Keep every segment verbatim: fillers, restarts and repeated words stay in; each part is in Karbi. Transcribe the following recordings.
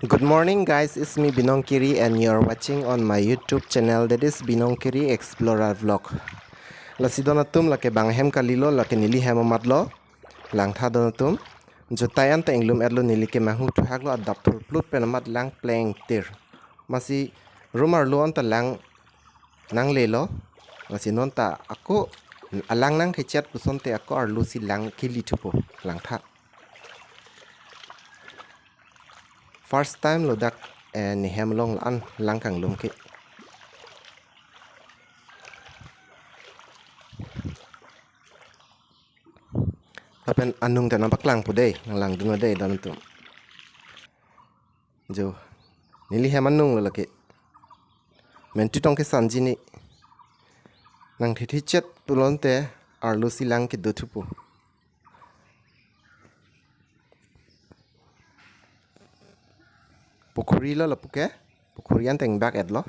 Good morning, guys. It's me, Binong Kiri, and you're watching on my YouTube channel, that is Binong Kiri Explorer Vlog. Lasi don atum, lake bang hem kalilo, lake neli hem amat lo. Langtha don atum. Jutai anta inglum-etlo, neli ke manghu thuhak lo, adap thurplut pen amat lang plengtir. Masi room arlo anta lang nanglelo. Masi non ta ako alang nangthechet pusonte ako arlo si lang kili thupo, langtha. First time lo dak, eh, nehem along la-an lang kanglum ke. Lapen anung ta nangpaklangpo dei, nanglangdun dei don atum. Jo, neli hem anung lo lake. Mentu tong kesanji ni. Nangthethechet pulote arlo si lang kedo thupo. Pukhuri lo lapu ke. Pukhuri an tengbak-etlo.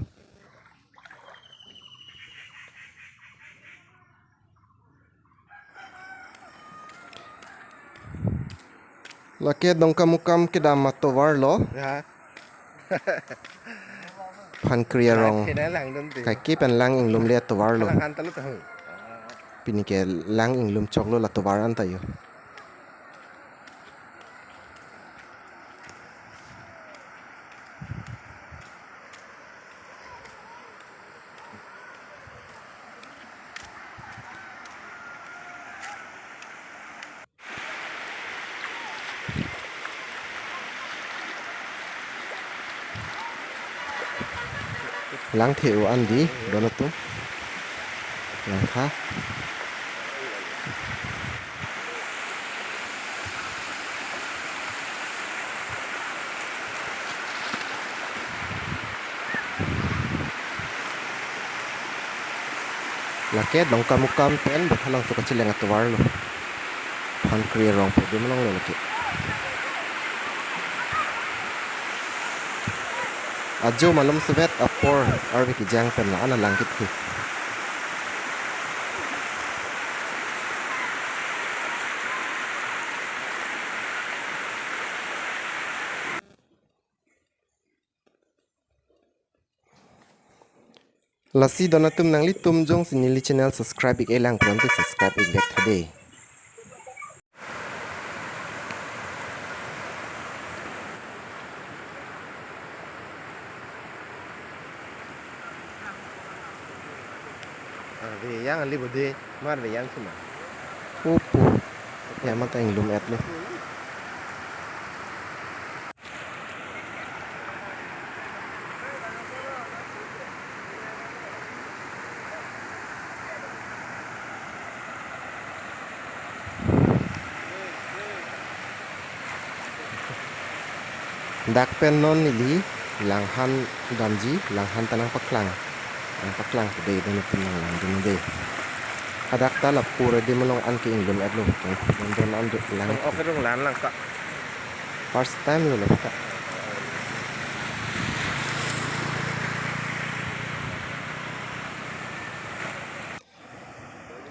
Lake Dongkamukam kedam atovar lo. Ya. Phankri arong. Kena langdun ti. Kaike pen lang inglumle atovar lo. Lang han ta lo tahu. Pini ke lang inglum choklo la atovar anta yo. Lang the-o an dei, don atum. Langtha. Lake Dongkamukam pen Bothalangso kacheleng atovar lo. Phankri arong podium along lo lake. Ajo malom sevet apor arve kejang pen la-an alang kethe. Lasi don atum, nanglitum jongsi neli channel subscribe ik-e lang pulote subscribe ik vek tha dei. Arve kejang kali bodi, mar arve kejang sima. Opo. Ya mata inglum-etlo. Dak pen non neli langhan damji, langhan ta nangpaklang. Nangpaklang dei, don atum, nanglangdun dei. Hadak ta lapu adim along an ke inglum-etlo. Don don an do lang. Oke, rung lan lang ka. First time lo lo ka.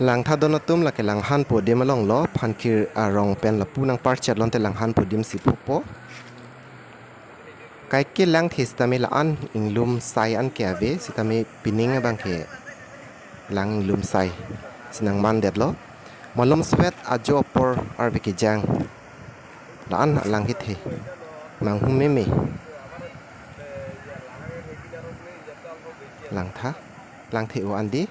Langtha don atum, lake langhan podium along lo, Phankri arong pen lapu nangparchet lonte langhan podium si pupo. Kaike lang the sitame la-an inglum sai an ke ave, sitame pining abang ke lang inglum sai si nangmandetlo. Malom sevet ajo apor arve kejang la-an alang kethe. Manghu meme. Langtha, lang the-o an dei.